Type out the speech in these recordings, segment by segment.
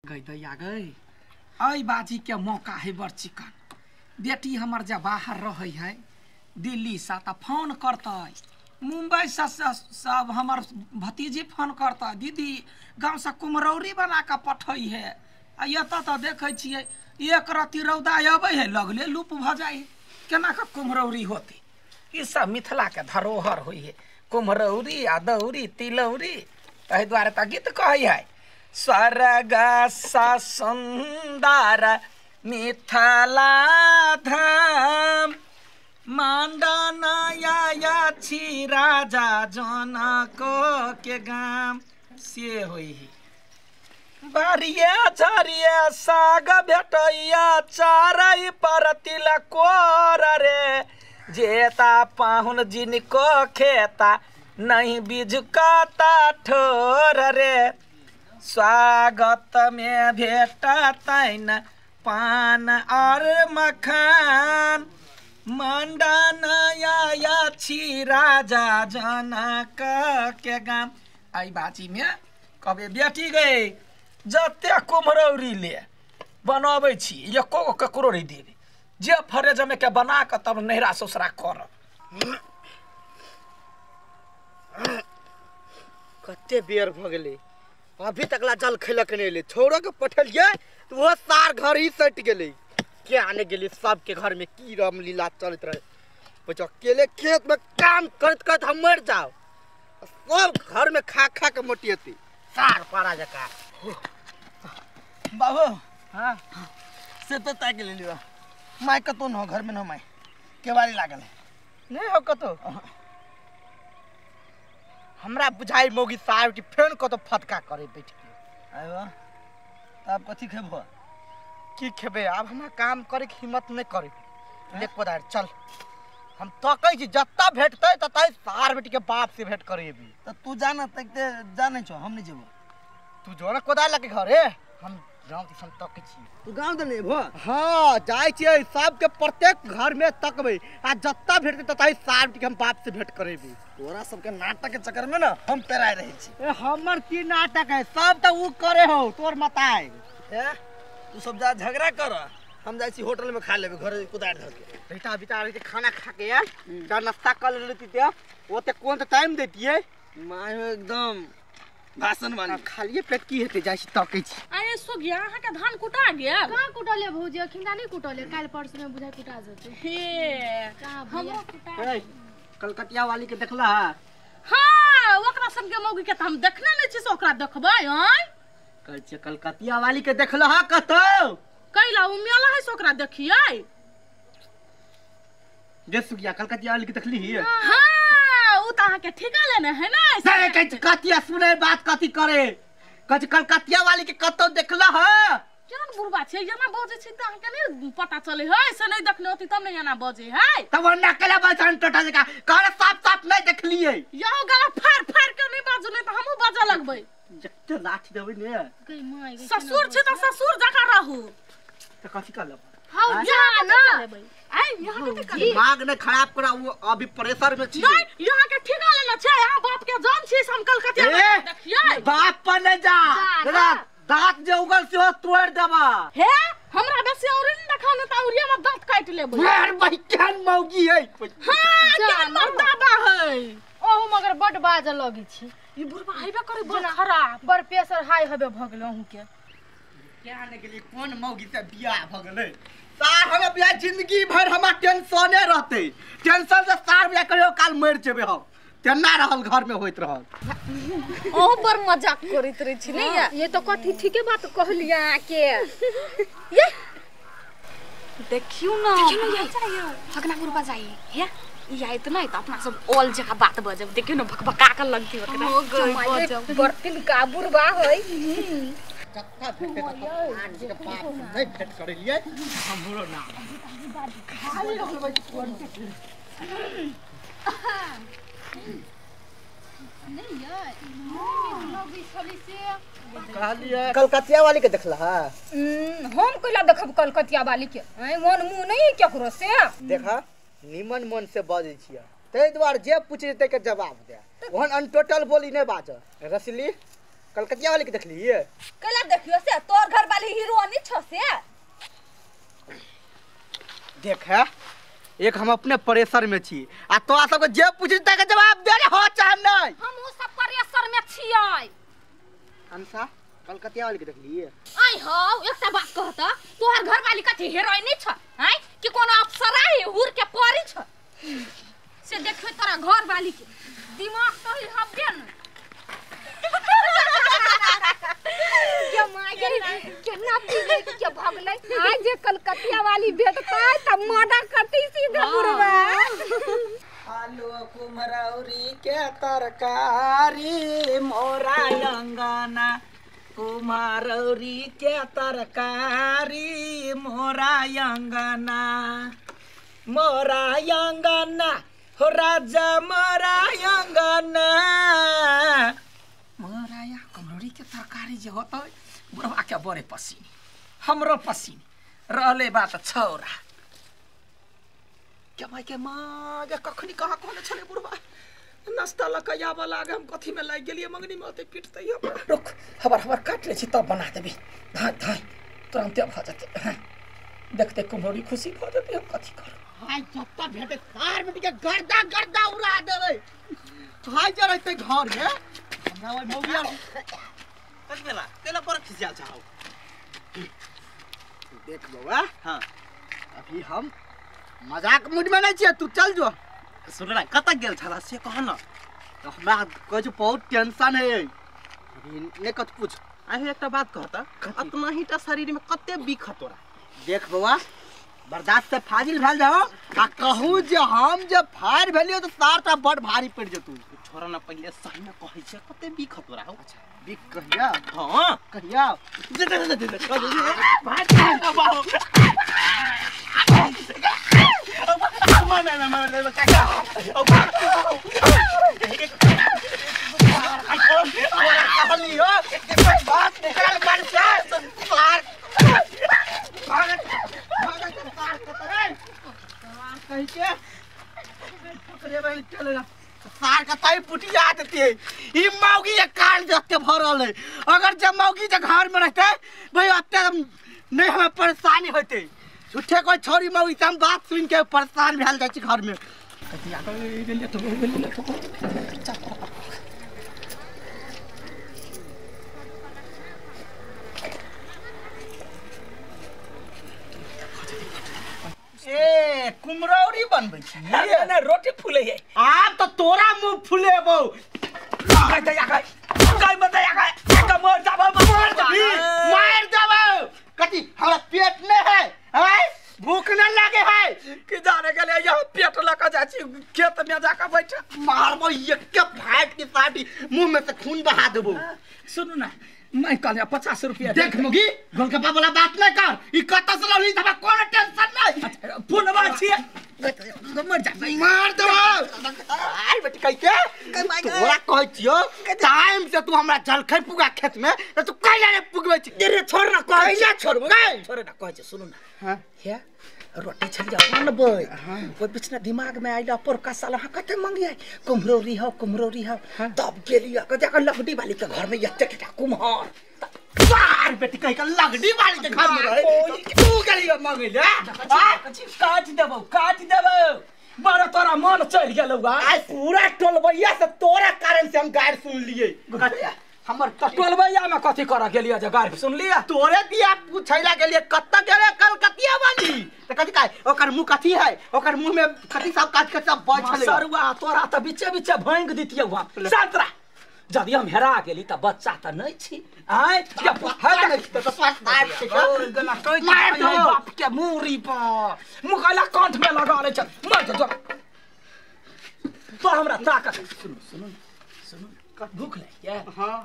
गई दैया गई अई बाजी के मौका है बड़ चिकन। बेटी हमर जब बाहर रहे है दिल्ली से त फोन करतै, मुंबई से सब हमर भतीजी फोन करतै, दीदी गाँव से कुम्हरौरी बना के पठै है। आ एतऽ तऽ देखै छियै एक रत्ती रौदा अबै है लगले लूप भऽ जाइ है, केना के कुम्हरौरी होतै। ई सब मिथिला के धरोहर होइ है, कुम्हरौरी अदौरी तिलौरी। ताहि दुआरे तऽ गीत कहै है स्वर्ग सा सुन्दर मिथिला धाम, मांडन अछि राजा जनक के गाम। से होइ है बारिया झरिया साग भेटैया चारै पर तिलकोर रे, जेता पाहुन जिनको खेता नहीं बिजुकता ठोर रे, स्वागत में भेटतैन पान और मखान, मंडन अछि राजा जनक के गाम। एहि बाजी में कहबै बेटी गई जते कुम्हरौरी ले बनबै छी एको गो ककरो नहि देबै, जे फरे जमे के बना के तब नैहरा ससुरा करब। कते बेर भऽ गेलै अभी तक ला जल खेलक नहि एलै। छौड़ा के पठेलियै तऽ ओहो सार घर ही सटि गेलै। के आने गेलै सबके घर में की रामलीला चलैत रहे। बच्चा अकेले खेत में काम करैत करैत हम मरि जाओ, सब घर में खा खा के मोटियेतै सार पारा जकाँ। बाबू हाँ से तो ताकि लेलियो, my कतौ न हो घर में न हो, my केवाड़ी लागल है नहीं हो कतौ। हमरा बुझाइ मौगी साहब की फेन कतौ फटका करे बैठ के। आयो तब कथी खेबो? की खेबे आब हमरा काम करे के हिम्मत नहीं करे। ले कोदार चल हम तकै छी जत्ता भेटतै ततै सार बेटी के बाप से भेंट करेबी। त तू जाना तकते जानै छौ हम नहीं जेबो। तू जो ना कोदार लके घरे हम गाँव दिसन तकै छी। तू गाँव दने एबो? हाँ जाइ छियै सबके प्रत्येक घर में तकबै आ जत्ता भेटतै ततै सार बेटी के हम बाप से भेंट करेबी। तोरा सबके नाटक के चक्कर में ना हम पेराय रहै छी। ए हमर की नाटक है, सब त उ करे हो तोर मताय। ए तू सब जा झगड़ा कर, हम जाइ छी होटल में खा लेबै घर कुदार धर के। बेटा बिता रहे खाना खा के यार जा नाश्ता कर लेती ते ओते कोन त टाइम देतियै my एकदम भाषण वाली। खालिए पेट की हेतै जाइ छी तकै छी। अरे सुगिया अहाँ के धान कुटा गेल? कहाँ कुटले भौजी, अखिन नहीं कुटले, काल्हि परसू में बुझाइ कुटा जेतै। हे हमरो कुटा। ए कलकतिया वाली के देखला है? हां ओकरा सब के मौगी के त हम देखने नै छी से ओकरा देखबै। आय कहै छियै कलकतिया वाली के देखला है कतौ? कैला उ मेला है से ओकरा देखियै। जे सुगिया कलकतिया वाली के देखली ही? हां उ त अहाँ के ठिका लेने है ना। से कहै छी कतिया सुने बात कथी करे, कहै छी कलकतिया वाली के कतौ देखला है? केहन बुढ़बा छै एना बजै छै त अहाँ के नहीं पता चले है, से नहीं देखने होती तब नहीं एना बजै है। तब ओना केला बजन टोटा जका कहले साफ साफ नहीं देखलियै। यहो गला फाड़ फाड़ के नहीं बाजू नहीं त हमहु बाजऽ लगबै। जते लाठी देबै ने गई my गई। ससुर छै त ससुर जका रहू त कथी करलब? हां जा ना आइ यहाँ के ठिका दिमाग ने खराब करा, वो अभी प्रेशर में छी। नहीं यहाँ के ठिका लेना छै, यहाँ बाप के जान छी हम कलकतिया में देखियै। बाप पर ने जा, दांत जे उगल से तोड़ देबा। हे हमरा बेसी औरी ने देखा ने त औरिया में दांत काट लेबै। मार भाई केहन मौगी है। हां केहन मर्दाबा है। ओहु मगर बड बाजऽ लगै छी। ई बुढ़बा हेबे करे बड़ खराब, बड़ प्रेशर हाई हेबे भ गेल अहूँ के। क्या ने गेली कोन मौगी से बियाह भ गेलै सार हमे बियाह जिंदगी भर हमरा टेंशने रहतै। टेंशन से सार बियाह करियो काल मरि जेबै हम, तेना रहल घर में होइत रहल। अहूँ बड़ मजाक करैत रहै छी नहीं? ये तो कथी ठीके बात कहलियै अहाँ के। ये देखियौ ना अगला बुढ़बा जाइ हे ई आयत नै त अपना सब ऑल जगह बात बजब। देखियौ ना भकभका के लगती ओकरा। हो गई बजब बर्तिन का बुढ़बा है। कत्ता भेटते त के बाप नहीं भेट करेलियै हमरो ना खाली रहल भाई कोन नहीं यार लगी छली से कहलियै। कलकतिया वाली के देखला है? हम कैला देखब कलकतिया वाली के? ऐ मन मुंह नहीं केकरो से। देखा निमन मन से बजै छियै ताहि दुआरे जे पूछै तै के जवाब दे, ओहन अनटोटल बोली नहीं बाज। रसली कलकतिया वाली के देखली कैला देखियो से तोर घर वाली हीरोइन छ से देख है एक हम अपने प्रेशर में छी आ तोरा सबके जे पूछी तके जवाब दे रे हो चाहे नहीं हम उ सब प्रेशर में छियै अंसा कलकतिया वाली के देखली आई हो एकटा बात कहत तोहर घर वाली कथी हीरोइन छ हैं कि कोनो अप्सरा है हुर के परी छ से देखियो तोरा घर वाली के दिमाग सही हबे न के माय गे केना पीले के भगलै आज जे कलकतिया वाली भेटतै त मर्डर करतै सीधे बुढ़वा आलू कुम्हरौरी के तरकारी मोरा अंगना कुम्हरौरी के तरकारी मोरा अंगना मोरा अंगना हो राजा मोरा अंगना मोरा या कुम्हरौरी के तरकारी जे होतै बुढ़वा के बड़े पसीन हमरो पसीन रहले बात छौरा के माय के माँ गे कखनी कहाँ कहने छलै बुढ़वा नाश्ता लऽ कऽ आबऽ लागे हम कथी में लागि गेलियै मंगनी में ओते पिटतै हमरा रुक हबर हबर काटि लै छी तब बना देबै धाँय धाँय तुरन्ते भऽ जेतै हाँ देखते कुम्हरौरी खुशी भऽ जेतै हम कथी करब हाय जत्ता भेटे सार बेटी के गर्दा गर्दा उड़ा देबै हाय जे रहतै घर में हमरा ओइ मौगिया कत बेला तेला पर खिसियाल चाहो देख बौआ हां अभी हम मजाक मूड में नहीं छियै तू चल जो सुन ना कत गेल छला से कह न तो हमरा कहै छै बहुत टेंशन है अभी नहीं कत पूछ आइ एकटा बात कहता अतना ही टा शरीर में कते बीख तोरा देख बौआ बर्दाश्त से फाजिल भेल जाओ आ कहूँ जे हम जे फायर भेलियो तो सार ता बड़ भारी पड़ जेतू छोरा ना पहिले सही में कहै छै कते बीख तोरा हो अच्छा बीख कहिया हां कहिया दे दे दे दे भाई बाबू मामा काका ओ कहली हो बात निकाल मन से सार भागत भागत सार कतरे कहि के पकड़े बहन चलेगा सार कतई पुटिया देती ई मौगी के कान देखते भरल है अगर जब मौगी जे घर में रहते भाई अत्ते नहीं हमें परेशानी होते झूठे कोई छोरी मौगी हम बात सुन के परेशान भेल जाइ छी घर में कथी आ गेलै तो गेलै तो ए कुम्हरौरी बनबै छी ना रोटी फूले है आब तो तोरा मुंह फुलेबौ गाय दया गाय गाय मत दया गाय का मर जाबो मार देबी मार देबौ कथी हमरा पेट नहीं है हैं भूख न लागे है कि जाने के लिए यहाँ पेट लगा जाइ छी खेत में जाकर बैठ मारबो एक के फाट के साटी मुंह में से खून बहा देबौ सुनू ना मैं कहलियै 50 रुपया देख मुगी गोलगप्पा वाला बात नहीं कर ई कत से लौली हमरा कोनो टेंशन नहीं फोनवा छियै मर जा मार देबौ आइ बेटी कहि के तोरा कहै छियौ टाइम से तू हमरा जलखै पुगा खेत में त तू कैला ने पुगबै छी रे छोड़ ना कहै कैला छोड़बो गै छोड़ ना कहै छी सुनू ना हां हे रोटी छलिया बनबै ओहि बीच ने दिमाग में आइल पोरका साल अहाँ कते मंगियै कुम्हरौरी हो कुम्हरौरी हो तब गेलियै जाकऽ लकड़ी वाली के घर में एतेक टा कुम्हर बार बेटी कहि के लगड़ी वाली के घर में रहे तू गेलियो मंगै ले काटि देबौ काटि देबौ बड़ा तोरा मन चढ़ि गेलौ आइ पूरा टोलबैया से तोरा कारण से हम गारि सुन लिए हमर टोलबैया में कथी करऽ गेलियै जे गारि सुनलियै तोरे दिया पूछैला गेलियै कत गेलै कलकतिया वाली त कथी कहै ओकर मुंह कथी है ओकर मुंह में कथी सब काट के सब बज छलै सरुआ तोरा त बीचे बीचे भैंग दितियौ हम शांत रह यदि हम हेरा गेली त बच्चा त नहीं छी आय है बाप के मूरी पर मुखला कंठ में लगा ले छ मर जो तो हमरा ताकत सुनो सुनो सुनो भूख लागिया हां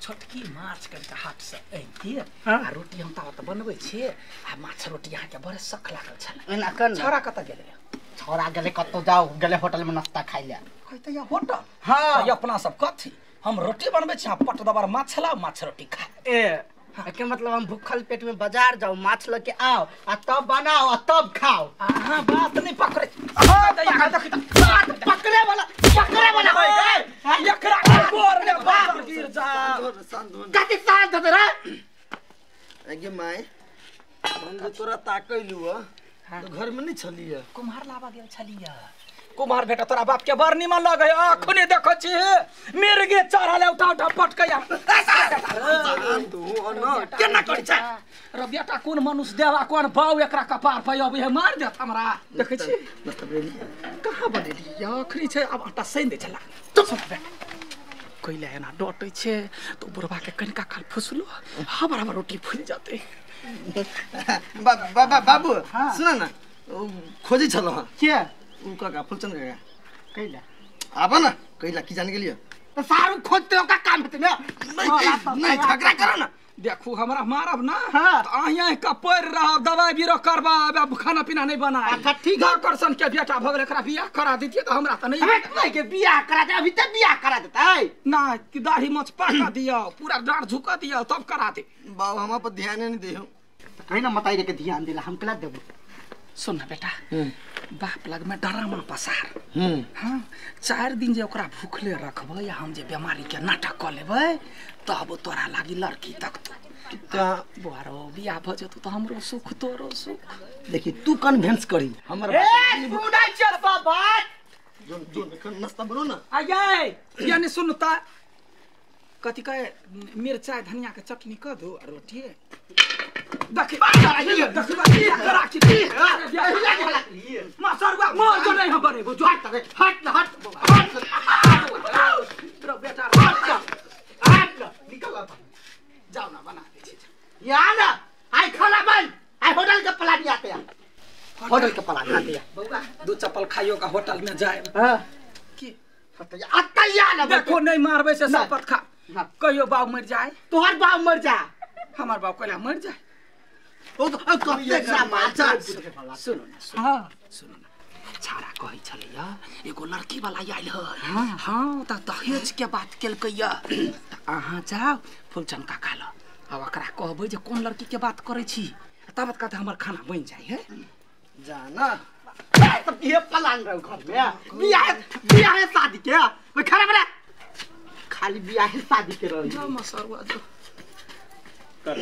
छोटकी माछ कनिका हाथ से आनितियै आ रोटी हम तावत बनबै छियै आ माछ रोटी अहाँके बड़े शख लागल छलै एना कर छौड़ा कतऽ गेलै छौड़ा गेलै कतौ जाओ गेलै होटल में नाश्ता खाइ ले कहै या होटल हां अपना सब कथी हम रोटी बनबै छी पट दबर माछ लाउ माछ रोटी खा ए के मतलब हम भूखल पेट में बाजार जाओ माछ लके आओ आ तब बनाओ आ तब खाओ। हां बात नहीं पकड़े। बात पकड़े वाला पकड़े वाला होय गए एकरा गोर में बात गिर जा। कति साल धर रे अगे my हम जे तोरा ताकैलु तो घर में नहीं छलिए। कुम्हार लाबा गेल छलिए। कुम्हार बेटा तोरा बाप के बड़ निमन लगे अखने देखै छी मिर्गे चढ़ल उठा उठा पटकैया। तू न केना करै छै रे बेटा कोन मनुष्य देवा कोन बाउ एकरा कपार पर अबै है मार देत हमरा। देखै छी कहाँ बनेली अखनी छै आब आटा सैन दै छला। कैला एना डटै छै तो बुढ़बा के कनिका काल फुसलो हबर हबर रोटी फूल जाते। बाबा बाबू सुन न खोजै छलौ हँ के उ काका फुलचंद काका कैला आब न कैला की जान गेलियो त सारू खोजते ओका काम हेतै ने। नहीं झगड़ा करो ना। देखू हमरा मारब ना त अहिया के पड़ रहब दवाई बीरो करबा अब खाना पीना नहीं बनाए। अच्छा ठीक है करसन के बेटा भ गेल एकरा बियाह करा दितिए त हमरा त नहीं हमें के बियाह करा दे अभी तक बियाह करा देतै ना कि दाढ़ी मोछ पाका दियो पूरा डाढ़ झुका दियो तब करा दे। बाबू हमरा पर ध्यान नहीं दियो कहीं ना मताई के ध्यान दिला हम कला देबो। सुन ना बेटा बाप लग में डरामा पसार। हाँ 4 दिन जे ओकरा भूखले रखबै या हम जे बीमारी के नाटक क लेबै तब तोरा लागी लड़की तक तो बुआरो बियाह भ जेतौ त हमरो सुख तोरो सुख। देखी तू कन्विंस करी हमर ए सुनै छ सब बात जोन जोन एखन नाश्ता बनो ना आयै यानी सुन त कथि कहे मिरचाई धनिया के चटनी क दो आ रोटी देखबा देखबा करा की मा सरवा मोर जो नहीं हम बनेबो जो हट हट हट हट रो बेटा हट हट निकल जाओ ना बना दे छी या ना आई खाना बन आई होटल के प्लान आते हैं होटल के प्लान आते हैं बौआ दू चप्पल खाइयो का होटल में जाए हां की अत्ता या ना देखो नहीं मारबे से शपथ खा कहियो बाऊ मर जाए तोहर बाऊ मर जा हमार बाऊ कहला मर जाए ओ तो कते समाचार सुनो ना हां सुनो ना छाड़ा कहै छलैया एगो लड़की वाला आयल है। हां त दहेज के बात केलकैया त अहाँ जाओ फुलचंद काका ल अब एकरा कहबै जे कोन लड़की के बात करै छी तब कहत हमर खाना बनि जाय है जाना तब ये प्लान रहो घर में बियाह बियाह शादी के ओए खाना बना खाली बियाह शादी के रहो जा मसरवा जो कर।